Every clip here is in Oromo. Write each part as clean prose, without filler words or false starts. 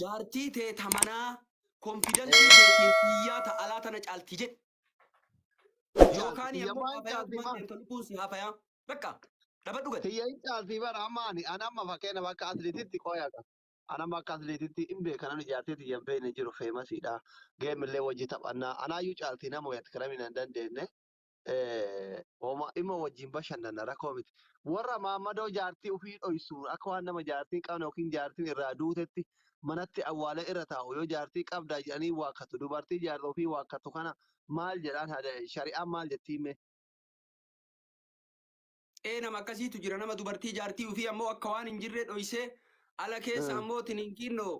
Jaartii tee ta manaa konfidansii teetiin tiyyaa ta alaa tana caalti jedhi. Caalti Yookaan tiyya ammoo maa hin haafayaa caalti tumaan maa? deemta lubbuun si haafayaa. Bakka dhabadhu gadi. Tiyya hin caalti bara amma ani an amma fakkeenya bakka atleetitti qoya qaba. An amma akka atleetitti hin beeka namni jaartii tiyya hin beekne jiru feemasiidha. Geemillee wajji taphannaa. Anaayyuu caalti nama wayatti karamina hin dandeenye. Homa dhimma wajjin bashannanna rakkoo miti. Warra maammadoo jaartii ofii dhoysu akka waan nama jaartii hin qabne yookiin jaartiin irraa duutetti manatti awwaalee irra taa'u yoo jaartii qabdaa jedhanii waakkatu dubartii jaarsa ofii waakkatu kana maal jedhaan shari'aan maal jettii mee? Ee nama akkasiitu jira nama dubartii jaartii ofii ammoo akka waan hin jirree dhoysee ala keessa ammoo tininkiinnoo.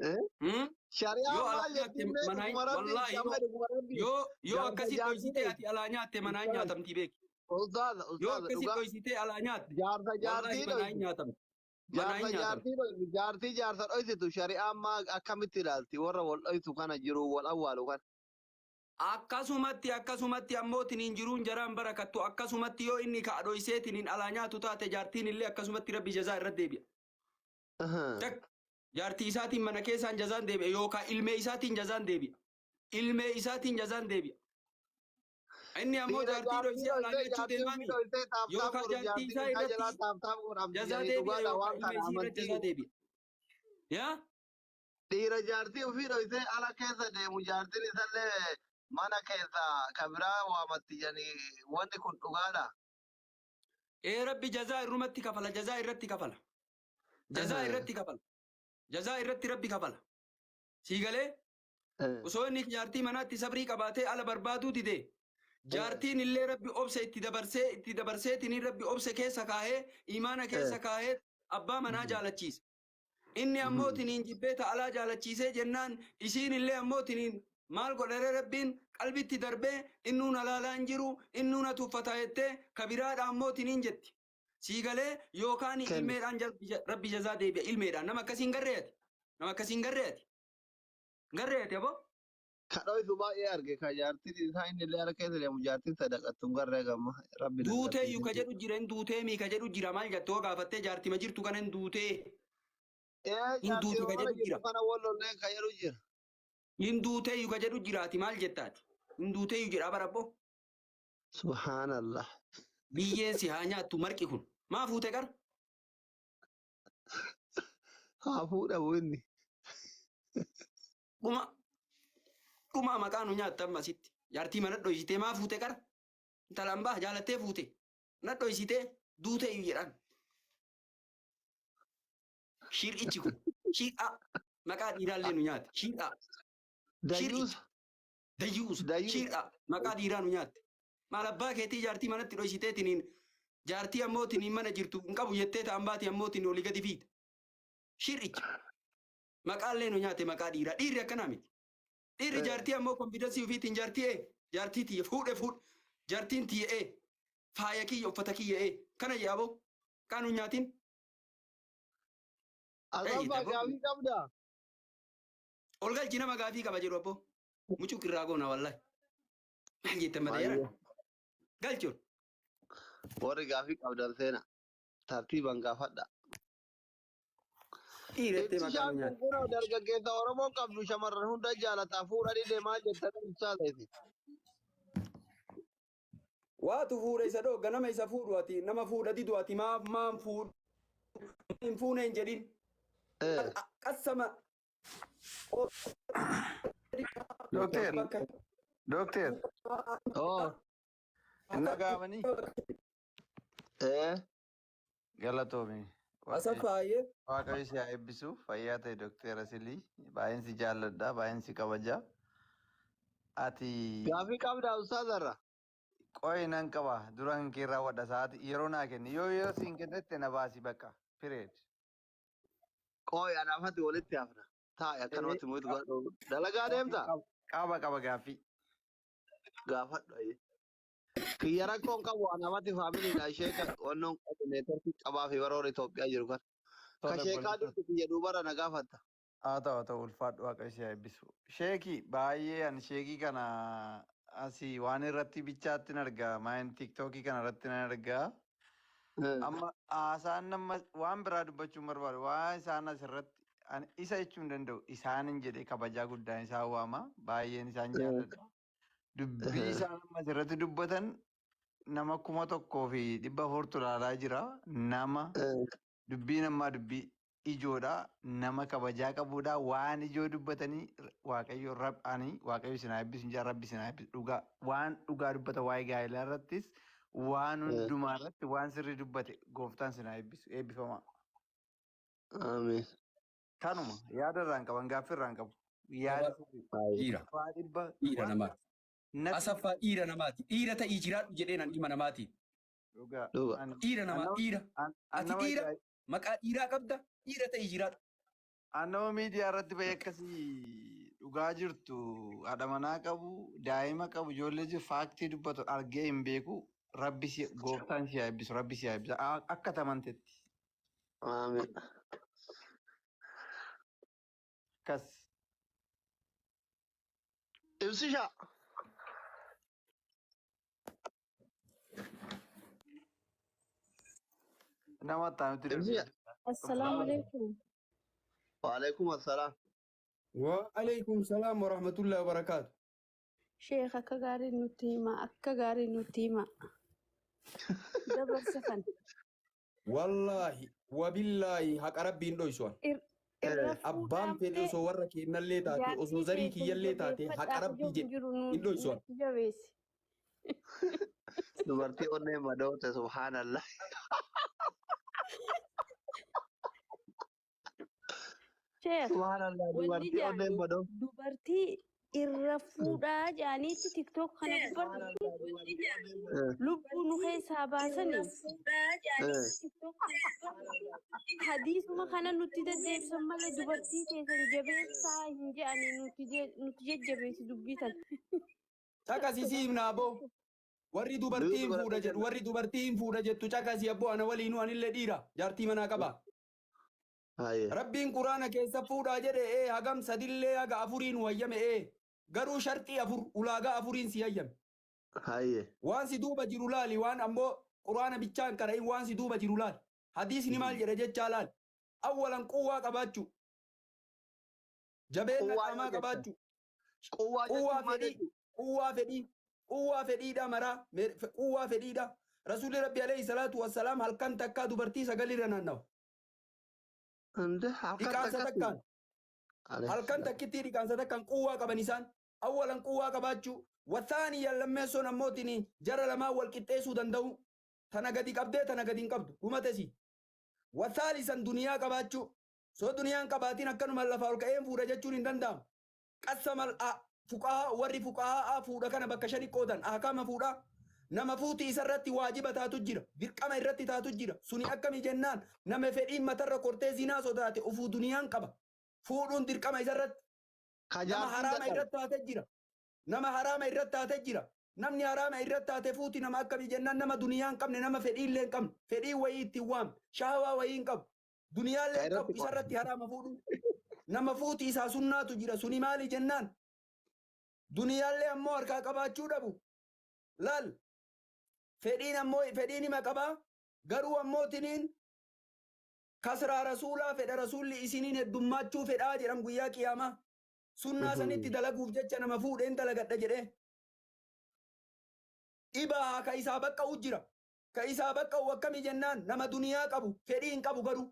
Eh? Hmm? Shari'aan Yoo alaa maal nyaatte jettiin mee manaa dhuguma rabbii wallaahi amma yoo dhuguma rabbii yoo yoo jaarsa akkasi jaartii dhoysitee dhoysu ati alaa nyaatte manaa hin ustaaza nyaatamti beeki. ustaaza Yoo ustaaza akkasi dhugaa dhoysitee alaa nyaatte jaarsa wallaahi jaartii manaa hin dhoysu nyaatamti. Manaa jaarsa hin nyaatamti. jaartii dhoysu jaartii jaarsa dhoysitu shari'aan maa akkamitti ilaalti warra wal dhoysu kana jiru wal awwaalu kana. Akkasumatti akkasumatti ammoo tiniin jiruun jaraan barakattu akkasumatti yoo inni ka'a dhoysee tiniin alaa nyaatu taate jaartiin illee akkasumatti rabbi jazaa irra deebi'a. Takka jaartii isaatiin mana keessaan jazaan deebi'a yookaan ilmee isaatiin jazaan deebi'a. Ilmee isaatiin jazaan deebi'a. Inni ammoo Dhiira jaartii jaartii dhoysee alaa dhoysee nyaachuu jaartii ofii deemaami dhoysee taaf taaf yookaan godhu jaartii jaartiin isaa isaa jalaa irratti taaf taaf godhamti jazaa jedhanii deebi'a dhugaadha yookaan waan ilmee kana isii irratti amantii jazaa deebi'a. Yaa? Dhiira jaartii ofii dhoysee ala keessa deemu jaartiin isallee mana keessa ka biraa waamatti jedhanii wanni kun dhugaadha. Ee rabbi jazaa irrumatti kafala jazaa irratti kafala. Jazaa irratti kafala. Jazaa irratti rabbi kafala. Sii galee? Osoo inni jaartii manaatti sabrii qabaatee ala barbaaduu dide. Jaartiin illee rabbi obsa itti dabarsee itti dabarseetiin rabbi obsa keessa kaahee imaana keessa kaahee abbaa manaa jaalachiisa. Inni ammoo tiniin jibbee ta alaa jaalachiisee jennaan isiin illee ammoo tiniin maal godharee rabbiin qalbitti darbee innuu na laalaa hin jiru innuu na tuffataa jettee ka biraadha ammoo tiniin jetti. Sii galee yookaan Kenni. ilmeedhaan rabbi jazaa deebi'a ilmeedhaan nama akkasii hin garree ati nama akkasii hin garree ati hin garree ati aboo. Ka dhoysu baay'ee arge ka jaartiin isaa inni illee ala keessa deemu jaartiin sadaqattu hin garree gamma rabbi na Duutee iyyuu ka agarsiisin. jedhu jira hin duutee mii ka jedhu jira maal jette hoo gaafattee jaartima jirtu kana hin duutee Ee hin jaartii duute ka mana jedhu jirtu jira. kana wal lolleen ka jedhu jira. Hin duutee iyyuu ka jedhu jira ati maal jettaati hin duutee iyyuu jedha bara abboo. Subhaanallah. Biyyeen si haa nyaattu marqi kun. Maa fuute qara? Haa fuudhamu inni. Dhuma dhumaa maqaa nu nyaatta amma asitti. Jaartii mana dhoysitee maa fuute qara? Intala ambaa jaalattee fuute. Na dhoysitee duutee iyyuu jedhaan. Shiir'ichi kun shiir'aa maqaa dhiiraallee nu nyaate. Shiir'aa shiir'icha Dayyuusa. dayyuusa Dayyuusa. shiir'aa maqaa dhiiraa nu nyaatte. Maal abbaa keetii jaartii manatti dhoysitee tiniin jaartii ammoo tiniin mana jirtu hin qabu jettee ta'an baati ammoo tiniin olii gadi fiita. Shiir'icha. Maqaallee nu nyaate maqaa dhiiraa. Dhiirri akkanaa miti. Dhiirri jaartii ammoo konfidensii ofiitiin jaartii ee jaartii tiyya fuudhe fuudhe jaartiin tiyya ee faaya kiyya uffata kiyya ee kana jedha aboo kaan nu nyaatin. Asaffaa Eeyyita gaafii qabdaa? Ol galchi nama gaafii qaba jedhu abboo. Mucuq irraa goona wallahi. Maal jettan mata yaran? Galchi ol. Warri gaafii qabdan seena. Tartiiban gaafadha. Dhiirattee maqaa nu Ibsishaan kun nyaate. kunoo dargaggeessa Oromoon qabdu shamarran hunda jaalataa fuudhanii deemaa jettan ibsaa ta'e. Waatu fuudha isa dhoogga nama isa fuudhu ati nama fuudha didu ati maaf maan fuudhu hin fuune hin jedhin. Qassama. Dokteer, dokteer, Oo. hin dhaga'amanii? Eh. Galatoomi. Asaffaa ayyee. Waaqayyo si haa eebbisu. Fayyaa ta'e Dokteer Asilii. Baay'een si jaalladha. Baay'een si kabaja. Ati Gaafii qabdaa ustaazarra. qo'i nan qaba. Dura kan kee raawwadha. Sa'aati yeroo naa kenni. Yoo yeroo siin kennette na baasi bakka. Period. Qo'i anaafati walitti hafna. Taa'i akkanumatti mu'itu godhu. Dalagaa deemta? Qaba qaba gaaffii. Gaafadhu ayyee. Kiyya rakkoon qabu anamatti faamiliidha ishee kan wannoon qabu neetworkii qabaa fi baroora Itoophiyaa jiru kana. Ka Tole sheekaa obboleessa. durtu kiyya duubarra na gaafatta. Haa ta'u haa ta'u ulfaadhu waaqa ishee haa eebbisu. Sheekii baay'ee ani sheekii kana asii waan irratti bichaatti nan argaa maayin tiiktookii kana irratti nan argaa. Amma haasaan nama waan biraa dubbachuun barbaadu waan isaan asirratti ani isa jechuu hin danda'u isaanin jedhee kabajaa guddaan isaan waama baay'een isaan jaalladha. Dubbii isaan amma asirratti dubbatan nama 1400tu ilaalaa jira. Nama dubbiin ammaa dubbii ijoodha. Nama kabajaa qabudha. Waan ijoo dubbatanii Waaqayyo ani Waaqayyo isin haa eebbisu hin jaa Rabbi isin haa eebbisu. Dhugaa waan dhugaa dubbata waa'ee gaa'elaa irrattis waan hundumaa irratti waan sirrii dubbate gooftaan isin haa eebbisu. Eebbifamaa. Amiin. Kanuma yaada irraan qaban gaaffii irraan qabu. Yaada sirrii. Dhiira. Waa dhibba Dhiira waan namaati. natti Asaffaa dhiira namaati. Dhiira ta'ii jiraadhu jedheen an ilma namaatiin. dhugaa. Dhuga. Ani Dhiira an namaa nama dhiira. an an Ati nama dhiira maqaa dhiiraa qabda dhiira ta'ii jiraadhu. An nama miidiyaa irratti bahee akkasii dhugaa jirtu haadha manaa qabu daa'ima qabu ijoollee jiru faaktii dubbatu argee hin beeku rabbi si gooftaan si haa eebbisu rabbi si haa eebbisu akka tamantetti Amiin. akkas. Ibsisha. Nama attamitti Ibsisha. darbee Assalaamu alaikum. Waalaikum assalaam. Wa alaikum salaam wa rahmatullahi wa barakaatu. Sheekh akka gaarii nutti hima, akka gaarii nutti hima. Dabarsa kan. Wallaahi wabillaahi haqa rabbiin dhoysuwan. Irra Abbaan fuudhaa fedhe malee osoo warra keennallee taate osoo jaartii zarii teessan kiyyallee taate haqa jabeeffadhaa rabbii ijoon jedhe jiru hin dhoysuwan. nutti jabeessi. Dubartii onnee madoote subhaanallah. Sheekh Subhaanallah wanni dubartii onnee jaanii madoote. dubartii irra fuudhaa jaaniitti tiktook kana gubbarratti lubbuu nu keessaa baasanii hadiisuma kana nutti deddeebisan malee dubartii teessan jabeessaa hin je'anii nutti jajjabeessi dubbii tan. Caqasii si himna aboo. Warri dubartii hin fuudha jedhu warri dubartii hin fuudha jettu caqasii abboo ana waliinuu anillee dhiira jaartii manaa qaba. Haye. Rabbiin quraana keessa fuudhaa jedhe ee hagam sadillee haga afuriin wayyame ee garuu sharxii afur ulaagaa afuriin si hayyame. Haye. Waan si duuba jiru laali waan ammoo quraana bichaan qara'in waan si duuba jiru laali. Hadiisni maal jedhe jechaa laali. Awwalan quwwaa qabaachuu. Jabeenya Quwwaa yoo qaamaa jettan. qabaachuu. Quwwaa Quwwaa jechuun maal fedhii jechuudha? quwwaa fedhii quwwaa fedhiidha maraa quwwaa fedhiidha. Rasuulli Rabbi alayhi salaatu wassalaam halkan takkaa dubartii sagalirra naannawa. Inde halkan Dhiqaansa takkatti. takkaan Alayhi halkan salaam. takkittii dhiqaansa takkaan quwwaa qaban isaan awwalan quwwaa qabaachuu wathaaniyan lammeessoon ammootiin jara lamaan wal qixxeessuu danda'u tana gadi qabdee tana gadi hin qabdu dhumatesi wathaalisan duniyaa qabaachuu soo duniyaan qabaatiin akkanuma lafaa ol ka'een fuudha jechuun hin danda'amu qassamal fuqahaa warri fuqahaa fuudha kana bakka shani qoodan ahkaama fuudha nama fuuti isarratti waajiba taatu jira dirqama irratti taatu jira suni akkami jennaan nama fedhiin matarra kortee zinaa sodaate ufuu duniyaan qaba fuudhuun dirqama isarratti Ka nama jaartiin haraama dadhabe. irratti taate jira nama haraama irratti taate jira namni haraama irratti taate fuuti nama akkami jennaan nama duniyaa hin qabne nama fedhii illee hin qabne fedhii wayii ittiin waamne shahawaa wayii hin qabu duniyaallee Ka hin qabu irratti qofa. isarratti haraama fuudhuun nama fuuti isaa sunnaatu jira suni maali jennaan duniyaallee ammoo harkaa qabaachuu dhabu laal fedhiin ammoo fedhiin hima qabaa garuu ammoo tiniin kasraa rasuulaa fedha rasuulli isiniin heddummaachuu fedhaa jedhan guyyaa qiyaamaa sunnaa sanitti dalaguuf jecha nama fuudheen dalagadha jedhee dhibaa ka isaa baqqa'u jira ka isaa baqqa'u akkami jennaan nama duniyaa qabu fedhii hin qabu garuu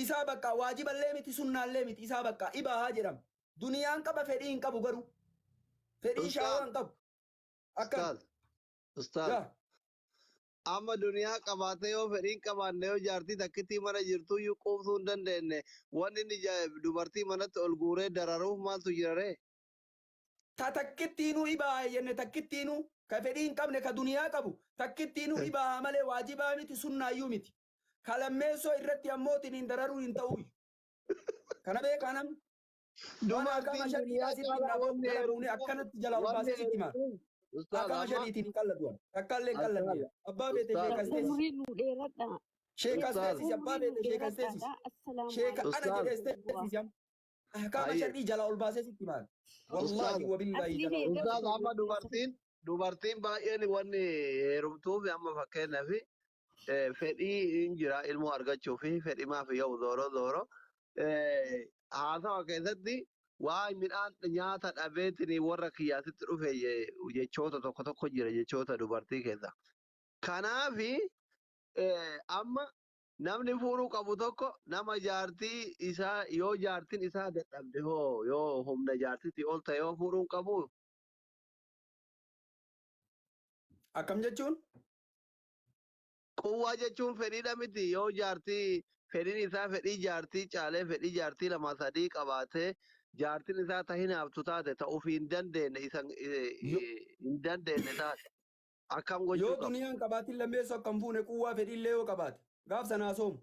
isaa bakka waajiballee miti sunnaallee miti isaa bakka ibaa jedhama duniyaan qaba fedhii hin qabu garuu fedhii Ustaaz. shaawaa hin qabu akkam Ustaaz. Ustaaz. yaa Amma duniyaa qabaatee yoo fedhiin qabaanne yoo jaartii takkittii mana jirtuyyuu quubsuu hin dandeenye wanni inni dubartii manatti ol guuree dararuuf maaltu jira ree? Ta takkittiinuu ibaa jenne takkittiinuu ka fedhii hin qabne ka duniyaa qabu takkittiinuu ibaa malee waajibaa miti sunnaayyuu miti ka lammeessoo irratti ammootiin hin dararuun hin ta'uu kana beekaa namni waan Dubartiin ahkaama duniyaa shariidhaa sitti caalaa himna aboo wanni jala buune heerumtuuf akkanatti jala ol wanni baasee sitti hima heerumtuuf Ustaaz ahkaama amma shariitiin hin qalladu takkaallee hin Ustaaz qallanne abbaa beete Ustaaz sheekas teessisi Umrii nuu dheeradha. sheekas Ustaaz teessisi abbaa Umrii nuu beete sheekas teessisi dheeradhaadha. Assalaamu sheeka ana Ustaaz jedhees alaikum. teessisi amma ahkaama Hayyee shar'ii jala ol baasee sitti himaa Ustaaz wallaahi wabillaahi Asli jala ol mee Ustaaz galatoomii amma dubartiin baay'een wanni heerumtuuf amma fakkeenyaaf Fedhii hin jira ilmoo argachuu fi fedhimaaf yoo zooro zooro haasawa keessatti waa midhaan nyaata dhabeetiin warra kiyyaasitti dhufe jechoota tokko tokko jira jechoota dubartii keessa. Kanaafi amma namni fuudhuu qabu tokko nama jaartii isaa yoo jaartiin isaa dadhabde hoo yoo humna jaartiitii ol ta'e yoo fuudhuu hin qabu. Akkam jechuun? Quwwaa jechuun fedhiidha miti yoo jaartii fedhiin isaa fedhii jaartii caalee fedhii jaartii lama sadii qabaatee jaartiin isaa ta hinaaftu taate ta ofii hin dandeenye isa hin dandeenye taate akkam gochuu Yoo qaba? duniyaan qabaatiin lammeessoo akkam fuune quwwaa fedhiillee yoo qabaate gaaf sana haasoomu.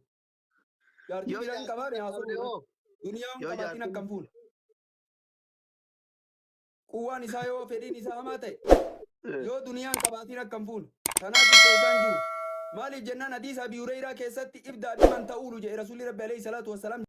Jaartii Yoo biraa hin jaartiin qabaane dadhabde haasoomu. hoo? Duniyaan Yoo qabaatiin jaartiin akkam fuune. Quwwaan isaa yoo fedhiin isaa hamaa ta'e yoo duniyaan qabaatiin akkam fuune. Tanaa qixxeessaan jiru. Maaliif jennaan hadiisa Abi Hureyraa keessatti ibdaa biman ta'uulu jedhe Rasuulli Rabbi alayhi salaatu wassalaam.